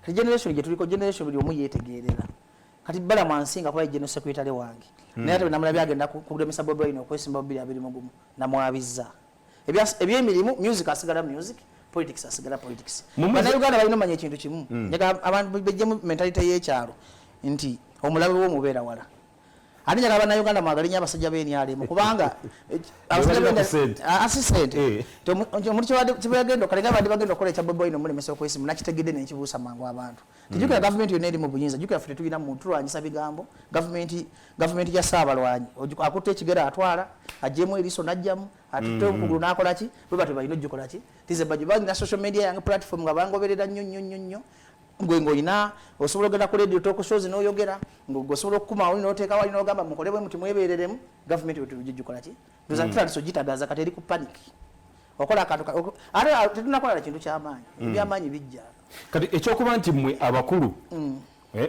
Kati generation gye tuliko, generation buli omu yeetegeerera. Kati Balamu ansinga kuba ye general secretary wange, naye ate bwe namulabye agenda kulemesa Bobi Wine okwesimba 2021, namwabizza. Ebyemirimu, music asigala music, politics asigala politics. Bannayuganda balina omanya ekintu kimu. Njagala abantu bejjemu mentality y'ekyalo nti omulabe wo mubeera wala. Ate njagala Bannayuganda mwagale nnyo abasajja b'NRM, kubanga abasajja Balina ku ssente. Asi sente. Omuntu kyebagenda okukola, nga badde bagenda okukola ekya Bobi Wine omulemesa okwesimba, nakitegedde nenkibuusa mangu abantu. Tejjukira gavumenti yonna eri mu buyinza, jjukira ffe tetulina muntu tulwanyisa bigambo. Gavumenti ya Ssaabalwanyi akutte ekigere atwala, aggyemu eriiso n'ajjamu, atutte okugulu n'akola ki, bwe batyo balina ogikola ki. Tize bajjo balina social media yange platform nga bangoberera nnyo nnyo nnyo nnyo. Gwe ng'olina osobola ogenda ku radio talk shows n'oyogera, ng'ogwe osobola okukuma wali n'oteeka wali n'ogamba mukole bwe muti mwebeereremu. Gavumenti bwe tugikola ki, ndoza tutandise ogitagaza. Kati eri ku panic okola akantu ate tetunakola na kintu kyamaanyi. Ebyamaanyi bijja. Kati ekyokuba nti mmwe abakulu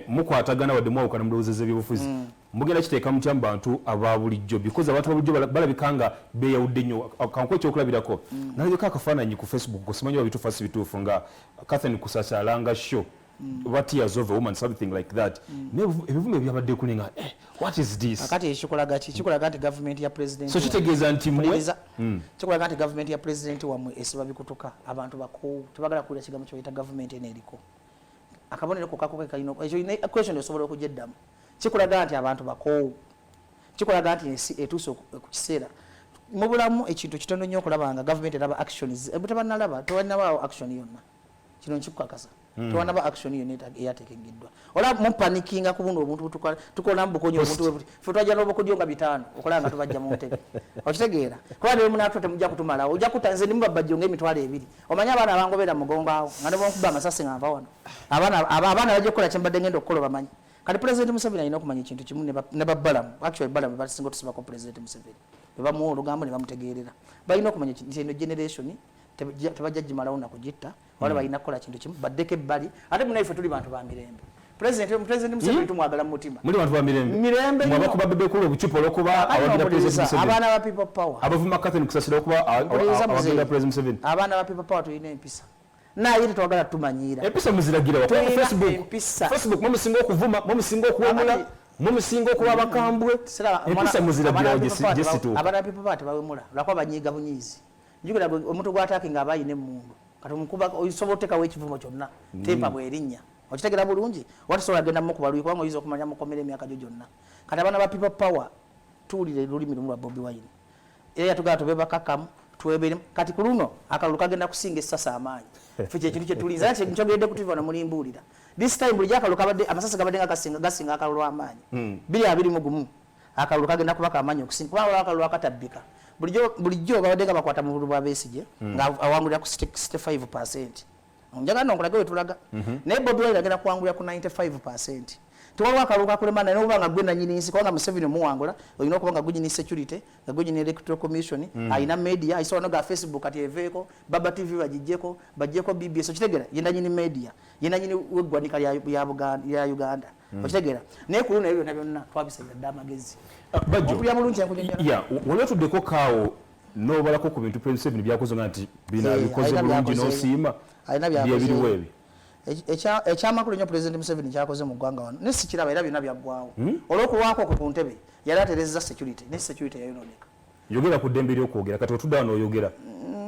mukwatagana wadde mwawukana mu ndowooza z'ebyobufuzi, mugenda kiteeka mutya mu bantu aba bulijjo? Because abantu ba bulijjo balabika nga beeyawudde nnyo. Kankuwe ekyokulabirako. Nalabika akafaananyi ku Facebook, simanyi oba bituufu si bituufu, nga Catherine Kusasa alanga show oba Tears of a Woman, something like that, naye ebivumo ebyabadde kulinga, what is this? Akati ekikolaga ki? Kikolaga nti gavumenti ya president So kitegeeza nti mmwe Mpuliriza. Kikolaga nti gavumenti ya president wammwe esiba bikutuka. Abantu bakoowu, tebagala kuwulira kigambo kyebayita gavumenti eno eriko. Akabonero kokka kokka kalina ekyo question osobola okugyeddamu. Kikulaga nti abantu bakoowu, kikulaga nti ensi etuuse ku kiseera mu bulamu ekintu kitono nnyo okulaba nga gavumenti eraba actions. Tebannalaba, tewannabaawo action yonna. Kino nkikukakasa, tewanaba action yonna eyateekegeddwa. Olaba mupanikinga ku buno obuntu tukola mu bukonyi obuntu bwe buti. Ffe twajja n'obukodyo nga 500 okulaba nga tubajja mu ntebe. Okitegeera? Kuba ne munaatula temujja kutumalawo. Ojja kutta nze ndimu babajjo ng'emitwalo 20. Omanyi abaana abangobera mu mugongo awo nga ne bwenkuba amasasi nga nva wano, abaana bajja kukola kye mbadde ngenda okukola, obamanyi. Kati President Museveni alina okumanya ekintu kimu ne babalamu, actually Balamu basinga otusibako President Museveni, be bamuwa olugambo ne bamutegeerera. Balina okumanya nti eno generation tebajja gimalawo nakugitta wala. Balina kukola kintu kimu, baddeko ebbali. Ate munaife tuli bantu ba mirembe. President Museveni tumwagala mu mutima. Muli bantu ba mirembe? Mirembe nnyo. Mwabakuba Bebe Cool obucupa olwokuba awagira President Museveni? Abaana ba People Power. Abavuma Catherine Kusasira okuba Mpuliriza, awagira muzeeyi. President Museveni? Abaana ba People Power tulina empisa, naye tetwagala tumanyiira. Empisa muziragira wa? Tulina Facebook? empisa. Facebook mwemusinga okuvuma, mwemusinga okuwemula, mwemusinga okuba abakambwe. Empisa muziragira wa gye situuka? Abaana ba People Power tebawemula lwakuba banyiiga bunyiizi. Njukira gwe omuntu gw'ataakinga aba ayina emmundu. Kati omukuba osobola oteekawo ekivumo kyonna, tempa bwerinnya. Okitegera bulungi? Oba tosobola genda mukuba luyi, kubanga oyinza okumanya mukomera emyaka gyo gyonna. Kati abaana ba People Power tuwulira olulimi lumu lwa Bobi Wine, era yatugamba tube bakakamu, tweberemu. Kati ku luno akalulu kagenda kusinga essasi amaanyi. Ffe kyekintu kyetulinze, era nkyogedde ku TV wano, mulimbuulira. This time bulijjo akalulu kabadde, amasasi gabadde nga gasinga akalulu amaanyi. 2021 akalulu kagenda kuba kamaanyi okusinga, kubanga waliwo akalulu akatabbika. Bulijjo babadde nga bakwata mu bululu bwa Besigye nga awangulira ku 65%. Njagala nno nkulage we tulaga, naye Bobi Wine agenda kuwangulira ku 95%. Tewaliwo akalulu kakulema, naye nokuba nga gwe nanyini nsi, kubanga Museveni omuwangula olina okuba nga gwe nyini security, nga gwe nyini electoral commission, alina media, ayisobola noga Facebook kati eveeko, Baba TV bagijjeko, baggyeko BBS. Okitegeera? Ye nanyini media, ye nanyini w'eggwanika lya Uganda. Okitegeera? Naye ku luno ebyo byonna byonna twabisalira dda amagezi. Bajjo. Okulya bulungi enkunyonyola. Ya, wali otuddeko kaawo n'obalako ku bintu President Museveni byakoze nga nti bino abikoze alina bulungi byakoze. N'osiima Alina byakoze. Byebiriwo ebyo? Ekyamakulu ennyo President Museveni kyakoze mu ggwanga wano, naye sikiraba, era byonna byaggwawo olw'okulwako okwe ku ntebe. Yali aterezza security, naye security yayonooneka. Yogera ku ddembe ly'okwogera. Kati otudde wano oyogera.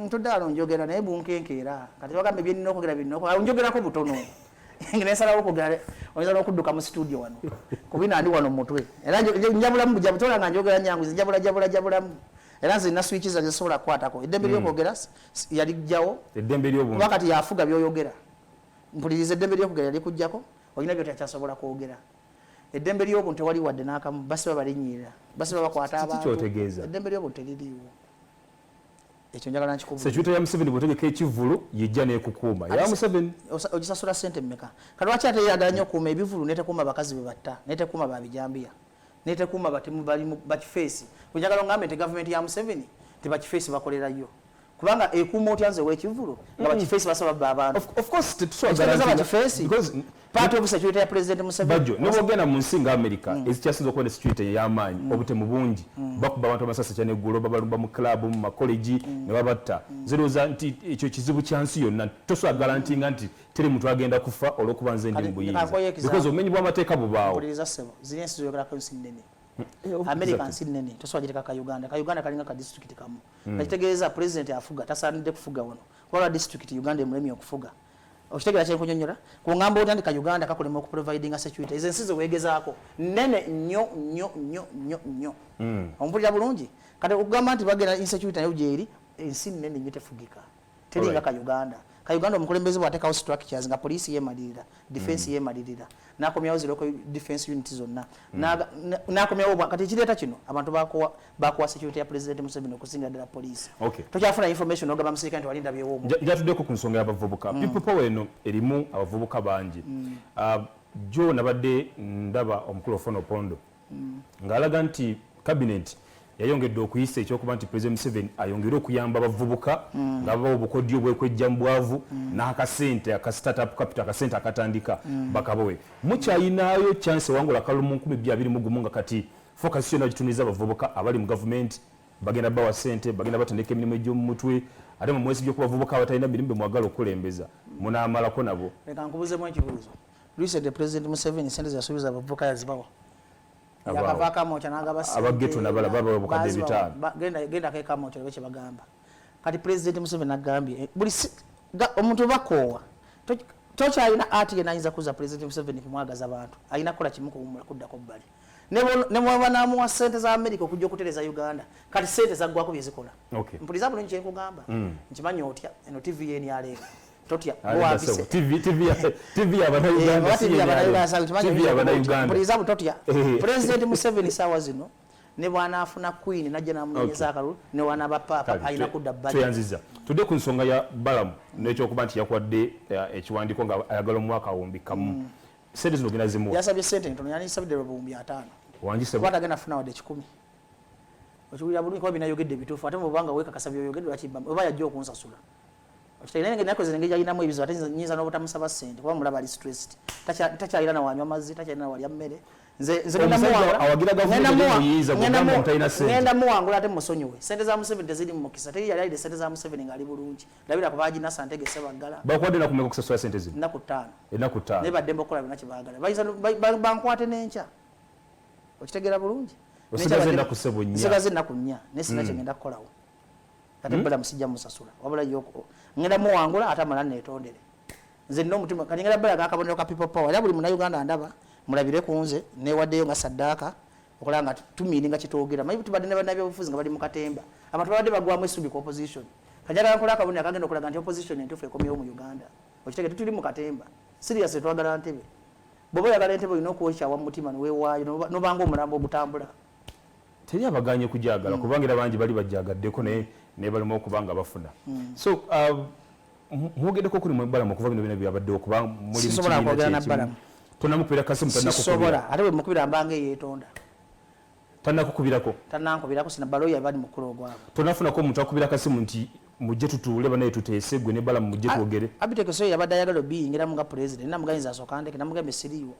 Ntudde wano njogera, naye bunkenkeera. Kati bagamba ebyenina okwogera birina njogerako butono, nensalawo okwogera. Oyinza n'okudduka mu studio wano kubina ndi wano mutwe, era njabulamu bujabutola nga njogera nyangu, nze njabula jabula jabulamu, era nze nina switch zange zisobola kukwatako. Eddembe ly'okwogera yalijjawo. Eddembe ly'obuntu. Kuba kati yafuga by'oyogera. Mpuliriza, eddembe ly'okwogera yalikuggyako, olina byotakyasobola kwogera. Eddembe ly'obuntu tewali wadde n'akamu, basiba balinnyirira, basiba bakwata Kiki abantu. Kyotegeeza? Eddembe ly'obuntu teririiwo, ekyo njagala nkikubuulire. Security ya Museveni, bw'otegeka ekivvulu yejja n'ekukuuma ya Museveni. Ogisasula sente mmeka? Kati lwaki ate yagala nnyo okuuma ebivulu, netekuuma bakazi be batta, netekuuma babijambiya, netekuuma batemu bali bakifeesi? Kunjagala ongambe nti gavumenti ya Museveni tebakifeesi bakolerayo, kubanga ekuuma otya nze w'ekivulu nga bakifeesi basaba babba abantu? Of course tetusobola Ekitegeeza guarantee bakifeesi? Because Part of security ya President Museveni. Bajjo, ne bwogenda mu nsi nga America ezikyasinze okuba ne security ey'amaanyi, obutemu bungi, bakuba abantu amasasi kyaneggulo, babalumba mu club, mu makolegi ne babatta. Nze ndowooza nti ekyo kizibu kya nsi yonna. Tosobola guaranteeinga nti teri muntu agenda kufa olw'okuba nze ndi Kati, mu buyinza, nkakoye example. because obumenyi bw'amateeka bubaawo. Mpuliriza ssebo, ziri ensi zoyogerako ensi nnene. America nsi nnene, tosobola gireka ka Uganda. Ka Uganda kalinga ka district kamu. Kakitegeeza president afuga tasaanidde kufuga wano, kubanga district Uganda emulemye okufuga. Okitegeera kyenkunyonyola? Kungamba otya nti ka Uganda kakulema okuprovidinga security? Ezo ensi zeweegezaako nnene nnyo nnyo nnyo nnyo nnyo. Ompulira bulungi? Kati okugamba nti bagenda insecurity nayo gyeri, ensi nnene nnyo, tefugika, teringa ka Uganda. Ka Uganda omukulembeze bw'ateekawo structures nga poliisi yeemalirira, defense yeemalirira, n'akomyawo zi local defense unit zonna, n'akomyawo kati ekireeta kino, abantu bakuwa security ya President Museveni okusingira ddala poliisi. Tokyafuna information ogamba musirikale nti wali ndabyewo omu. Njatuddeko ku nsonga y'abavubuka. People Power eno erimu abavubuka bangi. Ah, jo nabadde ndaba omukulu Ofwono Opondo ng'alaga nti cabinet yayongedde okuyisa ekyokuba nti President Museveni ayongere okuyamba abavubuka nga babawa obukodyo bwekwejja mu bwavu n'akasente aka startup capital, akasente akatandika bakabawe. Mukyayinaayo chance ewangula akalulu mu 2021 nga kati focus yonna gituniza abavubuka abali mu gavumenti, bagenda bawa sente, bagenda batandika emirimu egy'omu mutwe, ate mu mwesibye ku bavubuka abatalina mirimu be mwagala okukulembeza, munaamalako nabo? Leka nkubuzemu ekibuuzo. Recently President Museveni sente zeyasuubiza abavubuka yazibawa? Abaawo. Yakava Kamwokya n'agaba ssente. Aba ghetto nabala babawa obukadde Bazibawa. 500. Genda ke Kamwokya olabe kye bagamba. Kati President Museveni agambye buli omuntu bakoowa, tokyalina ati yenna ayinza kuza President Museveni kumwagaza bantu, alina kukola kimu, kuwummula, kuddako bbali. Ne bw'aba n'amuwa ssente za America okujja okutereza Uganda, kati ssente zaggwako bye zikola. Mpuliriza bulungi kyenkugamba. Nkimanyi otya eno TV ye NRM, totya. Ale Wampise. Basebo, TV y'Abannayuganda, Oba si TV ye y'Abannayuganda, NRM. sawa, nkimanyi TV oyinza y'Abannayuganda. Mpuliriza bu totya. President Museveni saawa zino ne bw'anaafuna queen najja n'amunoonyeza akalulu, ne bw'anaaba paapa, Kale, alina kudda bbali. Tweyanziza. Tudde ku nsonga ya Balamu n'ekyokuba nti yakuwadde ekiwandiiko nga ayagala omwaka awumbi kamu. Sente zino ogenda zimuwa? Yasabye sente ntono, yandisabidde 50,000. Wangise. Kuba tagenda funa wadde 100. Okiwulira bulungi? Kuba binayogedde ebituufu, ate mubanga weekakasa byoyogedde, lwaki oba yajja okunsasula? Okitegeera? Naye ennaku zino engeri gyalinamu ebizibu, ate nyinza n'obutamusaba ssente, kuba mulaba ali stressed. Takyalina na wanywa mazzi, takyalina na walya mmere. Nze ngenda Omusajja muwangula. awagira gavumenti muyinza ngenda kugamba mutalina ssente. Ngenda muwangula ate musonyiwe. Ssente za Museveni teziri mu mukisa. Teri yali alidde ssente za Museveni ng'ali bulungi. Labira ku bagina Santege Sebaggala. Bakuwadde ennaku mmeka okusasula sente zino? Ennaku 5. Ennaku 5. Naye baddembe okukola byonna kye baagala. Bayinza bankwate n'enkya. Okitegeera bulungi? Osigaze N'enkya ennaku ssebo 4. Nsigaze ennaku 4, naye sirina kye ngenda kukolawo. Ate Balamu sijja musasula, wabula ye ngenda muwangula ate amala neetondere. Nze nina omutima, kati ngenda balaga akabonero ka People Power, era buli Munnayuganda ndaba mulabire ku nze, neewaddeyo nga saddaaka okulaba nga tumiininga kyetwogera. Manyi tubadde ne bannabyabufuzi nga bali mu katemba, abantu babadde bagwamu essuubi ku opposition. Kati njagala nkola akabonero akagenda okulaga nti opposition entuufu ekomyewo mu Uganda. Okitegeera? Tetuli mu katemba, serious, twagala ntebe. Bw'oba oyagala entebe olina okwekyawa mu mutima neweewaayo nobanga omulambo ogutambula. Teri abaganye kujagala, kubanga era bangi bali bajagaddeko naye naye balimu okuba nga bafuna. So mwogeddeko kuli mwe Balamu okuva bino byonna byabaddewo, kuba muli mu Sisobola kibiina kwogera na kyekimu. Balamu. Tonamukubira kasimu? Sisobola. Tanakukubira? Ate bwe mukubira mbanga eyeetonda. Tanakukubirako? Tanankubirako, sina baloya bali mukulu ogwabwe. Tonafunako omuntu akubira kasimu nti mujje tutuule banaye tuteese, gwe ne Balamu mujje twogere? Abitekeso yabadde ayagala obiyingiramu nga president, namugamba asooka ndeke, namugamba siriiwo,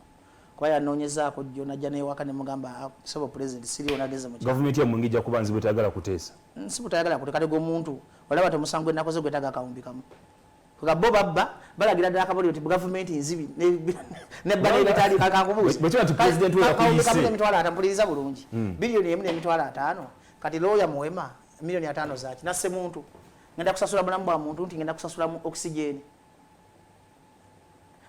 kuba yanoonyezaako jjo najja newaka nemugamba, "Ah, sebo president, siriiwo, nageze mu kyalo." Gavumenti yammwe ng'ejja kuba nzibu etayagala kuteesa. Si butayagala kute, kati gweomuntu olaba ti omusango gwenakoze gwetaaga akawumbi kamu. Nga bo babba balagira ddala akabonero nti gavumenti nzibi nebba n'ebitali. Kankubuuze. Bwe kiba nti president we Akawumbi kamu yakuyise. n'emitwalo 50, mpuliriza bulungi, 1,050,000 biliyoni. Kati looya muwema miliyoni 50 zaki? Nasse muntu, ngenda kusasula bulamu bwa muntu nti ngenda kusasula mu oxygen?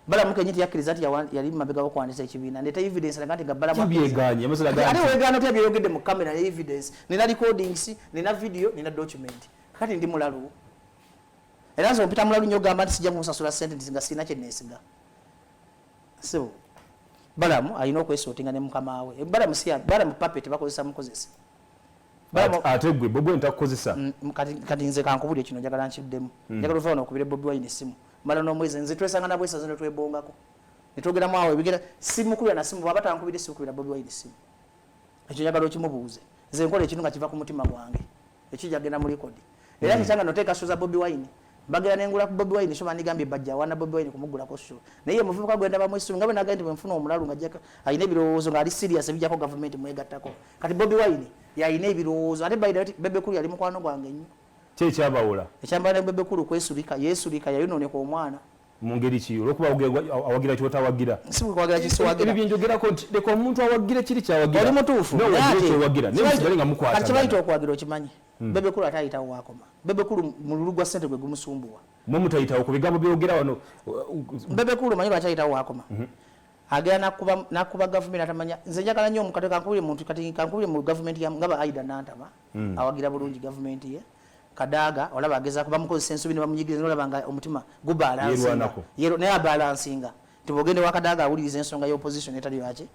Balamu kenyi tiyakkiriza nti yali mabega wokuwandiisa ekibiina. Ndeeta evidence alaga nti nga Balamu Yabyeganye, yamaze ate nti wegaana otya byeyogedde mu kamera ne evidence? Nina recordings, nina video, nina document. Kati ndi mulalu? Era nze ompita mulalu nnyo ogamba nti sijja kumusasula sente nti nga sirina kyeneesiga. Sebo Balamu alina okwesortinga ne mukama we. Balamu si Balamu puppet, bakozesa mukozesa. Ate gwe Bobi Wine takukozesa? Kati nze kankubulye kino, njagala nkiddemu. Njagala ova wano okubire Bobi Wine essimu mala n'omwezi. Nze twesanga nabwesaze netwebongako netwogeramu awo ebigera. Simukubira na simu, bwaba tankubidde simukubira Bobi Wine simu. Ekyo njagala okimubuuze. Nze nkola ekintu nga kiva ku mutima gwange, ekijja genda mu record era. Kyekyanga noteeka suza Bobi Wine. Bagera nengula ku Bobi Wine show, bandigambye bajja wana Bobi Wine kumugulako show, naye muvubuka gwenda bamwesubi nga bwe nagambye nti bwe nfuna omulalu nga jaka alina ebirowoozo ng'ali serious ebijjako gavumenti mwegattako. Kati Bobi Wine yalina ebirowoozo, ate by the way Bebe Cool yali mukwano gwange nnyo. Ki ekyabawula? Ekyambala ne Bebe Cool kwesulika, yeesulika, yayonooneka omwana. Mu ngeri ki? Olwokuba awagira kyotawagira? Si bwe kisiwagira. Ebyo byenjogerako nti leka omuntu awagire kiri kyawagira. Oli mutuufu. Naye owagire kyowagira, naye musigale nga mukwatagana. Kati kibayita okuwagira okimanyi. Bebe Cool ate ayitawo waakoma. Bebe Cool mululu gwa ssente gwe gumusumbuwa. Mwe mutayitawo ku bigambo byogera wano. Bebe Cool omanyi lwaki ayitawo waakoma? Agera nakuba gavumenti atamanya. Nze njagala nnyo omukate kankubire muntu, kati kankubire mu gavumenti ya nga ba Aida Nantaba, awagira bulungi gavumenti ye. Kadaga olaba agezaako bamukozesa ensobi ne bamunyigiriza, olaba nga omutima gubalansinga. Yeerwanako. Naye abalansinga. Nti bw'ogenda ewa Kadaga awuliriza ensonga y'opposition etali yaki.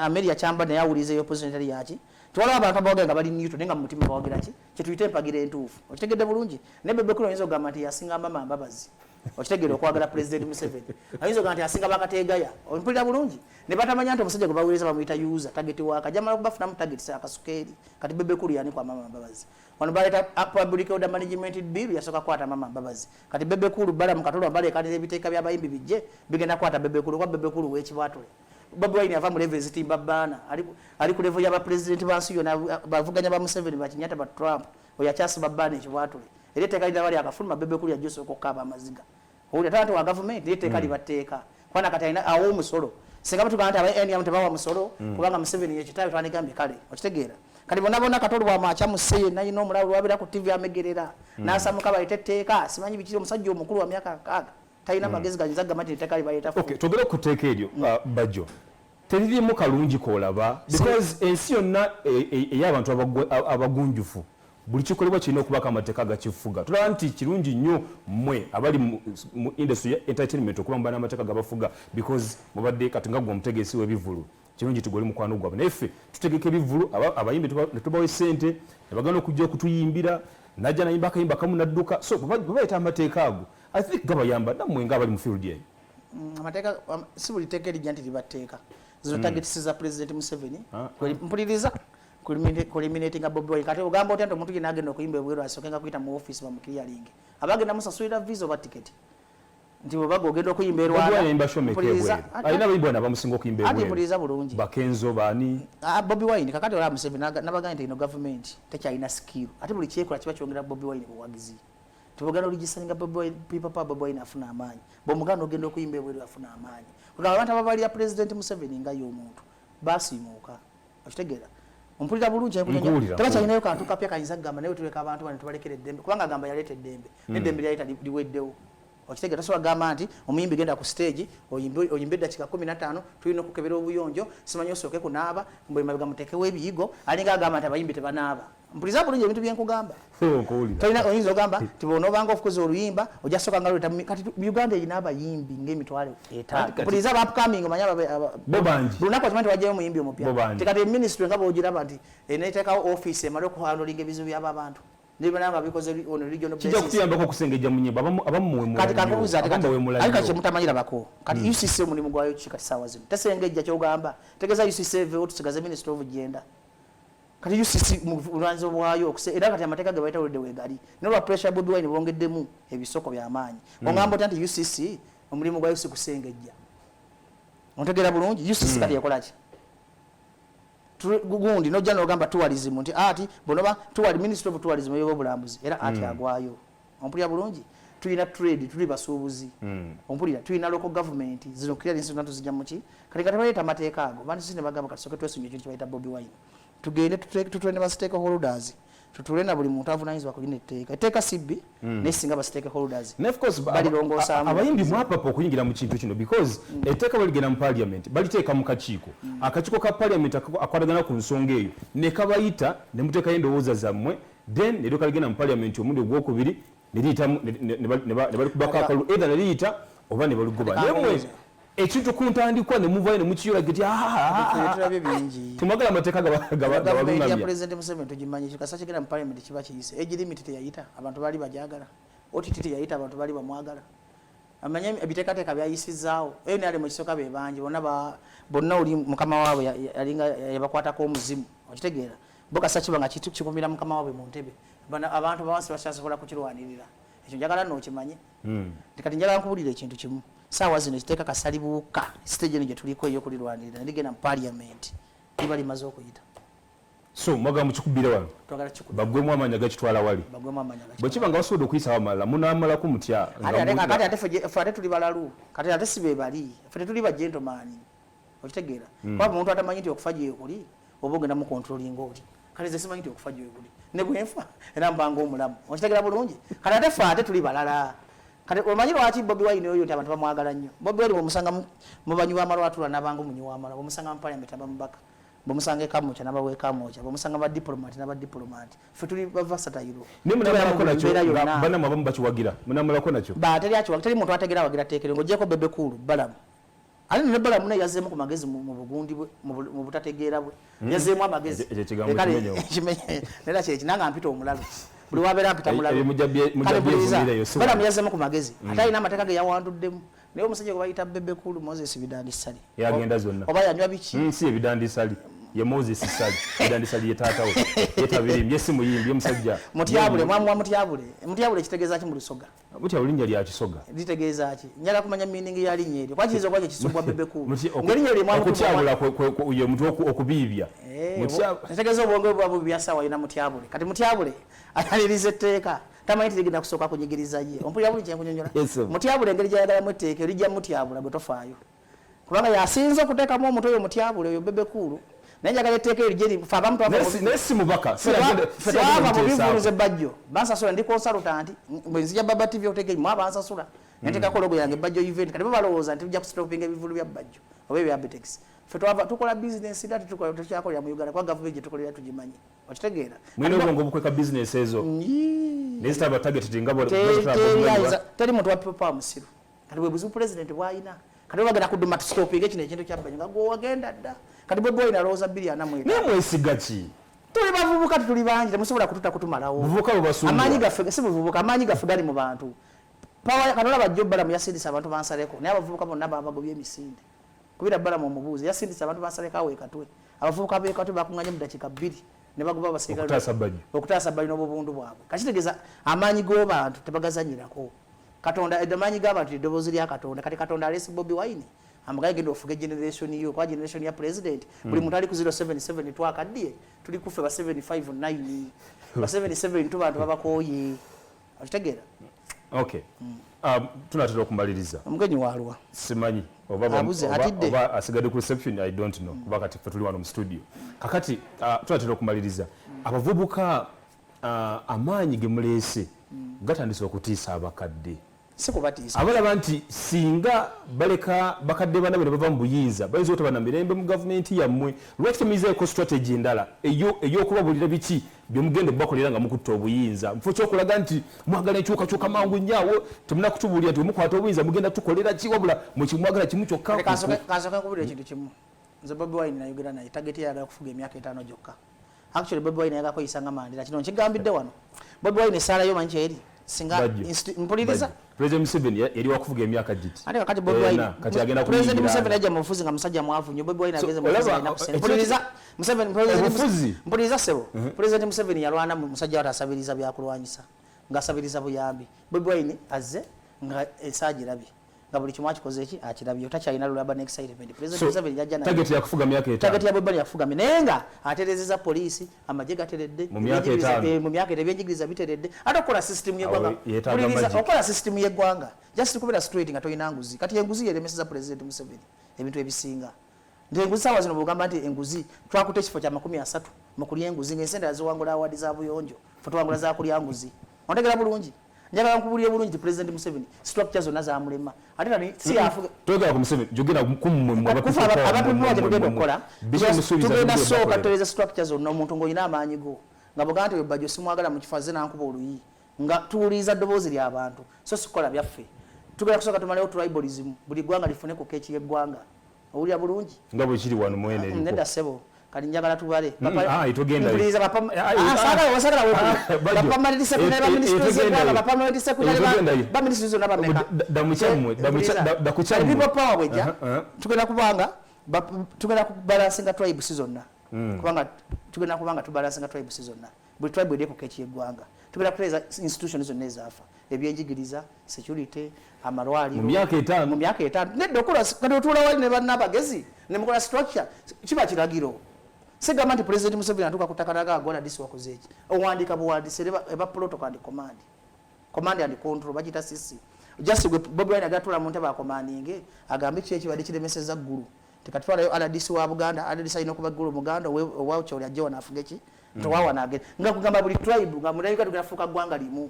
Amelia Kyamba naye awuliriza ey'opposition etali yaki. Tiwaliwo abantu abawagira nga bali neutral naye nga mu mutima bawagira ki? Kye tuyita empagira entuufu. Okitegedde bulungi? Naye Bebe Cool oyinza okugamba nti yasinga Mama Mbabazi. Okitegeera okwagala President Museveni. Ayinza okugamba nti asinga Bakateegaya. Ompulira bulungi? Ne batamanya nti omusajja gwe baweereza bamuyita user, target worker. Ajja kubafunamu targets akasuka eri. Kati Bebe Cool yani kwa Mama Mbabazi. Wano baleeta Public Order Management Bill yasooka kukwata Mama Mbabazi. Kati Bebe Cool Balaam Katolo baleekanira ebiteeka by'abayimbi bijje bigenda kukwata Bebe Cool, kuba Bebe Cool w'ekibwatule. Bobi Wine ava mu level ezitimba bbaana, ali ku level y'aba president ba nsi yonna, bavuganya ba Museveni, ba Kenyatta, ba Trump, oyo akyasiba bbaana ekibwatule. Era etteeka lina bali akafuluma, Bebe Cool yajja osooka okukaaba amaziga. Owulira tata wa gavumenti, naye etteeka liba tteeka. Kubanga kati alina awa omusolo. Singa batugamba nti aba NRM tebawa musolo, kubanga Museveni ye kitaawe, twandigambye kale, okitegeera. Kati bonna bonna Katolo bw'amwakya mu sse yenna alina omulalu lw'abeera ku TV amegerera. N'asamuka baleete etteeka, simanyi biki, omusajja omukulu wa myaka 60 talina magezi gayinza kugamba nti etteeka libaleeta. Okay, twogere ku tteeka eryo, Bajjo. Teririmu kalungi k'olaba, because ensi yonna ey'abantu abagunjufu buli kikolebwa kirina okubaako amateeka agakifuga. Tulaba nti kirungi nnyo mmwe abali mu industry ya entertainment okuba muba n'amateeka gabafuga, because mubadde kati nga gwe omutegesi w'ebivvulu, kirungi nti gwe oli mukwano gwabwe, naye ffe tutegeka ebivvulu, abayimbi ne tubawa essente ne bagenda okujja okutuyimbira, najja nayimba akayimba kamu nadduka. So bwe baleeta amateeka ago, I think gabayamba nammwe ng'abali mu field eyo. Amateeka, si buli tteeka erijja nti liba tteeka. Zino targets za President Museveni. Mpuliriza kueliminatinga Bobi Wine. Kati ogamba otya nti omuntu yenna agenda okuyimba ebweru asooke nga kuyita mu office bamuclearing? Abagenda musasulira visa oba ticket? Nti bw'oba ogenda okuyimba e Bobi Rwanda, Wine ayimba show meka mpuliriza, ebweru? Alina abayimbi bano abamusinga okuyimba Ati ebweru. mpuliriza bulungi. Bakenzo baani? Bobi Wine kakati olaba Museveni n'abagamba nti eno gavumenti tekyalina skill, ate buli kyekola kiba kyongera Bobi Wine buwagizi. Tibogenda oligisaninga Bobi Wine, people power, Bobi Wine afuna amaanyi. Bw'omuganda ogenda okuyimba ebweru afuna amaanyi. Kugamba abantu ababalira President Museveni nga ye omuntu basiimuuka. Okitegeera? Ompulira bulungi? Nkuwulira. Tebakyalinayo kantu kapya kayinza kugamba, naye tuleka abantu bano tubalekera eddembe, kubanga agamba yaleeta eddembe, n'eddembe lyaleeta liweddewo. Okitegeera? Tosobola kugamba nti omuyimbi genda ku stage oyimbe eddakiika 15, tulina okukebera obuyonjo, simanyi osooke kunaaba, mbwe mabega muteekewo ebiyigo. Alinga agamba nti abayimbi tebanaaba. Mpuliriza bulungi ebintu bye nkugamba. Nkuwulira. Tolina oyinza ogamba nti bw'onoobanga ofukuza oluyimba ojja sooka nga luleeta kati Uganda erina abayimbi ng'emitwalo etaano. Mpuliriza aba upcoming, omanyi Bo bangi. Buli lunaku okimanyi nti wajjayo omuyimbi omupya. Bo bangi. Ti kati ministry nga bw'ogiraba nti eneeteekawo office emale okuhandlinga ebizibu by'abo abantu. Nebana nga bikoze on regional Kijja basis. kutuyambako okusengejja mu nnyimba. Abamu muwemula Kati nnyo. kankubuuza ate Abamu kati, bawemula ate kati nnyo. kyemutamanyira bako. Kati UCC omulimu gwayo ki kati saawa zino? Tesengejja ky'ogamba. Tegeeza UCC eveewo tusigaze Ministry of Gender. Kati UCC mu bulwanzi bwayo era kati amateeka ge bayita already weegali. N'olwa pressure Bobi Wine bongeddemu ebisoko by'amaanyi. Ogamba otya nti UCC omulimu gwayo si kusengejja? Ontegeera bulungi? UCC kati ekola ki? Gundi nojja n'ogamba tourism nti ati bonoba Ministry of Tourism ey'obulambuzi era ati agwayo. Ompulira bulungi? Tulina trade, tuli basuubuzi. Ompulira? Tulina local government, zino clearance zonna tuzijja mu ki? Kati nga tebaleeta amateeka ago, bantu si ne bagamba kati tusooke twesonyiwe ekintu kye bayita Bobi Wine. Tugende tutule ne ba stakeholders, tutule na buli muntu avunaanyizibwa ku lino etteeka. Etteeka si bbi, naye singa ba stakeholders Ne of course, balirongosaamu. Abayimbi mwapapa okuyingira mu kintu kino, because etteeka bwe ligenda mu parliament baliteeka mu kakiiko. Akakiiko ka parliament akwatagana ku nsonga eyo ne kabayita ne muteekayo endowooza zammwe, then ne lyoka ligenda mu parliament omulundi ogwokubiri ne liyitamu, ne balikubako akalulu, either ne liyita oba ne balugoba. Kati Naye mmwe kankubuuze. ekintu ku ntandikwa ne muvayo ne mukiyola geti, Ffe tulabye bingi. Temwagala amateeka Gavumenti ya gabalungamya. President Museveni tugimanyi, kikasa kigenda mu parliament kiba kiyise. Age limit teyayita, abantu baali bagyagala. OTT teyayita, abantu baali bamwagala. Amanye ebiteekateeka byayisizaawo. NRM ekisooka be bangi, bonna oli mukama waabwe yalinga yabakwatako omuzimu. Okitegeera? Bo kasa kiba nga kikumira mukama waabwe mu ntebe. Bano abantu bawansi bakyasobola kukirwanirira. Ekyo njagala nookimanye. Nti kati njagala nkubulira ekintu kimu. Saawa zino ekiteeka kasalibuuka stage eno gye tuliko ey'okulirwanirira nerigenda mu parliament, liba limaze okuyita. So mwagala mukikubire wano? Twagala kikubira. Bagwemu amaanyi agakitwala wali. Bagwemu amaanyi agakitwala. Bwe kiba nga basobodde okuyisawo amalala, munaamalako mutya? Kati ate ffe ate tuli balalu, kati ate si be bali, ffe tetuli ba gentleman, okitegeera? Kuba omuntu atamanyi nti okufa gyekuli, oba ogenda mu controlling oli. Kati nze simanyi nti okufa gyekuli, ne bwenfa era mbanga omulamu, okitegeera bulungi? Kati ate ffe ate tuli balala. Kati omanyi lwaki Bobi Wine oyo nti abantu bamwagala nnyo? Bobi Wine bw'omusanga mu banywi b'amalwa atula n'abanga omunywi w'amalwa, bw'omusanga mu parliament aba mubaka, bw'omusanga e Kamwokya n'aba w'e Kamwokya, bw'omusanga ba diplomat n'aba diplomat. Ffe tuli ba versatile. Naye munamalako nakyo? Mbeera yonna. Bannammwe abamu bakiwagira, munamalako nakyo? Ba teri akiwagira, teri muntu ategeera awagira tteeka eryo ng'oggyeko Bebe Cool, Balaam. Ate ne Balaam naye yazzeemu ku magezi mu bugundi bwe, mu butategeera bwe. Yazzeemu amagezi. Ekyo ekigambo Kale, kimenyewo. Kimenye. Naye kye kinanga mpita omulalu. Buli wabeera mpita mulalu. Ebyo mujja Kale buliza, byevumireyo, si Balaam wano. yazzeemu ku magezi. Ate alina amateeka ge yawanduddemu. Naye omusajja gwe bayita Bebe Cool, Moses Bidandi Ssali. Yagenda zonna. Oba yanywa biki? Si ye Bidandi Ssali. Ye Moses Ssali. Bidandi Ssali ye taata we. Ye tabirimbye, ye si muyimbi, ye musajja. Mutyabule, mwamuwa mutyabule. Mutyabule kitegeeza ki mu Lusoga? Mutyabule linnya lya Kisoga. Litegeeza ki? Njagala kumanya meaning ya linnya eryo. Kuba kiyinza okuba kye kisumbwa Bebe Cool. Muti, Ng'erinnya eryo mwamutuuma okutyabula ye muntu okubiibya. Kitegeeza obwongo bwe buba bubibya ssaawa yonna mutyabule. Kati mutyabule ayaliriza etteeka. Tamanyi nti ligenda kusooka kunyigiriza ye. Ompulira bulungi kye nkunyonnyola? Yes, sir. Mutyabule engeri gy'ayagalamu etteeka lijja mutyabula gwe tofaayo. Kubanga yasinze okuteekamu omutwe oyo mutyabule oyo Bebe Cool. Naye njagala etteeka eryo gye ffe abamu twava Naye mu naye si mubaka. Si Ffe si yagenda twava mu muteesaako. bivvulu ze Bajjo. Bansasula, ndi consultant. Bwe nzija Baba TV okuteeka emmwe abansasula. Ne nteekako logo yange Bajjo event. Kati bo balowooza nti tujja kustopinga ebivvulu bya Bajjo oba ebya Abitex. Ffe twava tukola business era tetukyakolera mu Uganda kuba gavumenti gye tukolera tugimanyi. Okitegeera? Mulina obwongo obukweka business ezo. Naye zitaba targeted nga bwe Teri muntu wa people power musiru. Kati bwe buzibu president bw'alina. Kati bagenda kuduma tustopinge kino ekintu kya Bajjo nga gwe wagenda dda. Kati Bobi Wine alowooza bbiri ana mu etaano. Naye mwesiga ki? Tuli bavubuka, tuli bangi, temusobola kututa kutumalawo. Buvubuka bubasumbwa. Amaanyi gaffe si buvubuka, amaanyi gaffe gali mu bantu. Power, kati olaba Joe Balaam yasindise abantu bansaleko, naye abavubuka bonna babagobye emisinde. Kubira Balaam omubuuze, yasindise abantu bansaleko awo e Katwe. Abavubuka b'e Katwe bakunganye mu dakiika 2 ne bagoba abaserikale. Okutaasa Bajjo. Okutaasa Bajjo n'obubundu bwabwe. Kati kitegeeza amaanyi g'obantu tebagazanyirako. Katonda, amaanyi g'abantu eddoboozi lya Katonda. Kati Katonda aleese Bobi Wine. Amugaye genda ofuge generation yo, kwa generation ya president. Buli muntu ali ku 077 twakaddiye, tuli kuffe ba 759. Ba 77 tu bantu babakooye. Okitegeera? Okay. Tunatera okumaliriza. Omugenyi waalwa. Simanyi Abuze, atidde. oba asigadde ku reception, I don't know. Kuba kati ffe tuli wano mu studio. Kakati, tunatera okumaliriza. Abavubuka, amaanyi ge muleese gatandise okutiisa abakadde. Si kubatiisa. Abalaba nti singa baleka bakadde banabwe ne bava mu buyinza, bayinza obutaba na mirembe mu gavumenti yammwe. Lwaki temuyizeeko strategy endala ey'okubabulira biki bye mugenda okubakolera nga mukutte obuyinza? Mu kifo ky'okulaga nti mwagala enkyukakyuka mangu nnyo awo, temuna kutubuulira nti bwe mukwata obuyinza mugenda tukolera ki, wabula mwe kimwagala kimu kyokka. Kale kansooke nkubulire ekintu kimu. Nze Bobi Wine nayogera naye, target ye ayagala kufuga emyaka 5 gyokka. Actually Bobi Wine ayagala kweyisa nga Mandela. Kino nkigambidde wano. Bobi Wine essaala yo manyi kyeri? Singa Bajjo. mpuliriza. Bajjo. President Museveni yali wakufuga emyaka giti. Ate kakati Bobi Wine, Na, kati agenda President kuyingira. Museveni ajja mu bufuzi nga musajja mwavu nnyo. Bobi Wine So, ageze mu bufuzi olaba, alina kusente. Mpuliriza, Museveni, President Obufuzi. Mpuliriza ssebo. President Museveni yalwana mu musajja wate asabiriza byakulwanyisa, ng'asabiriza buyambi. Bobi Wine azze nga ensi agirabye. Nga buli kimu akikoze ki akirabye, otakyalina lulaba ne excitement. President So, Museveni yajja naye. Target yakufuga myaka etaano. Target ya Bobi Wine yakufuga naye nga atereezezza poliisi, amagye gateredde, Mu myaka etaano. mu myaka etaano, ebyenjigiriza biteredde. Ate okukola system y'eggwanga. Awo yeetaaga Mpuliriza, magic. okukola system y'eggwanga. Just kubeera straight nga tolina nguzi. Kati enguzi yeremeseza President Museveni ebintu ebisinga. Nti enguzi saawa zino bw'ogamba nti enguzi, twakutte ekifo kya makumi asatu mu kulya enguzi, ng'ensi endala ziwangula award za buyonjo, ffe tuwangula za kulya nguzi. Ontegera bulungi? Njagala nkubuulire bulungi nti President Museveni structure zonna zamulema. Ate nani si yafuga. Toyogera ku Museveni, jogera ku mmwe, mmwe Kufa abapipo abapipo mmwe, gye tugenda mmwe, okukola. Biki musuubiza Tugenda bigenda sooka okukolera? tutereeze structure zonna, omuntu ng'olina amaanyi go. Nga bw'ogamba nti oyo Bajjo simwagala mu kifo azze n'ankuba oluyi. Nga tuwuliriza ddoboozi ly'abantu, so si kukola byaffe. Tugenda kusooka tumalewo tribalism, buli ggwanga lifune ku keeki y'eggwanga. Owulira bulungi? Nga bwe kiri wano mwene eriko. Nedda ssebo. Kati njagala tubale. Togenda. Mpuliriza saagala, wasagala weekubye. Bajjo. Ba permanent secretary, ba ministry z'eggwanga, ba permanent secretary, Togendayo. ba ministry zonna bameka? Da mu kyammwe, da mu Mpuliriza. da ku kyammwe. Kati people power bw'ejja, tugenda kubanga, tugenda kubalansinga tribes zonna. Kubanga tugenda kubanga tubalansinga tribes zonna. Buli tribe eri ku keeki y'eggwanga. Tugenda kutereeza institution zonna ezaafa. Ebyenjigiriza, security, amalwaliro. Mu myaka 5? Mu myaka 5. Nedda, okola kati otuula wali ne banna abagezi ne mukola structure, kiba kiragiro. Sigamba nti President Museveni atuuka ku ttaka naga agola disi wakoze eki, owandiika buwandiisi, eba protocol and command and control, bagiyita sisi. Just gwe Bobi Wine agatula mu ntebe akomandinge, agambe ki ekibadde kiremeseza Ggulu, tekatwalayo RDC wa Buganda. RDC alina okuba Ggulu Muganda, owawkyoli ajje wano afuge ki towawana agende, nga kugamba buli tribe, nga munauganda tugenda fuuka ggwanga limu,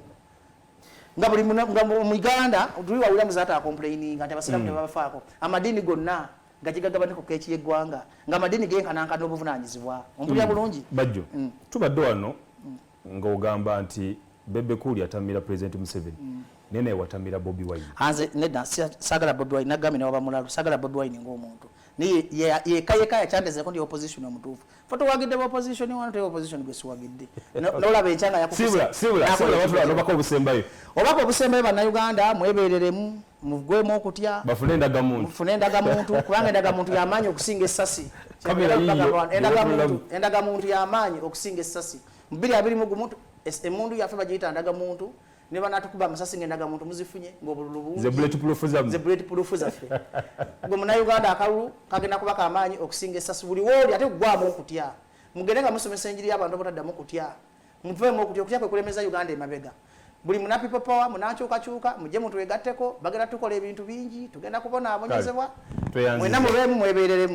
nga buli nga mu Uganda tuli wawulira muzaata acomplaininga nti abasiraamu tebabafaako. Amadiini gonna nga gigagabane ku keeki y'eggwanga, nga amadiini genkanankana obuvunaanyizibwa. Ompulira bulungi? Bajjo, tubadde wano ng'ogamba nti Bebe Cool atamira President Museveni, naye naye watamira Bobi Wine. Anze nedda, saagala Bobi Wine. Nagambye newaba mulalu, saagala Bobi Wine ng'omuntu, naye yeka yeka yakyandezeko ndi opposition omutuufu. Fe tuwagidde ba opposition wano, teri opposition gwe siwagidde. Nolaba enkyanga yakufuse. Sibula, sibula, Nakola sibula. ekintu. Batula nobako obusembayo. Obaka obusembayo, Bannayuganda, mwebereremu, mugwemu okutya. Bafune endagamuntu. Mufune endagamuntu, kubanga endagamuntu yamaanyi okusinga essasi. Kamera yiyo. Endagamuntu yamaanyi okusinga essasi. Mu 2021 emundu yaffe bagiyita ndagamuntu. Ne banatukuba amasasi nga endagamuntu muzifunye, ng'obululu bungi. Ze bullet proof zammwe. Ze bullet proof zaffe. Gwe Munnayuganda, akalulu kagenda kuba kamaanyi okusinga essasi. Buli wooli ate kugwamu okutya, mugende nga musomesa enjiri y'abantu obutaddamu kutya. Muveemu okutya. Okutya kwe kulemeza Uganda emabega. Buli muna People Power, munankyukakyuka, mujje mutwegatteko. Bagenda tukola ebintu bingi, tugenda kubonaabonyezebwa. Tweyanziza. Mwena mubeemu, mwebereremu.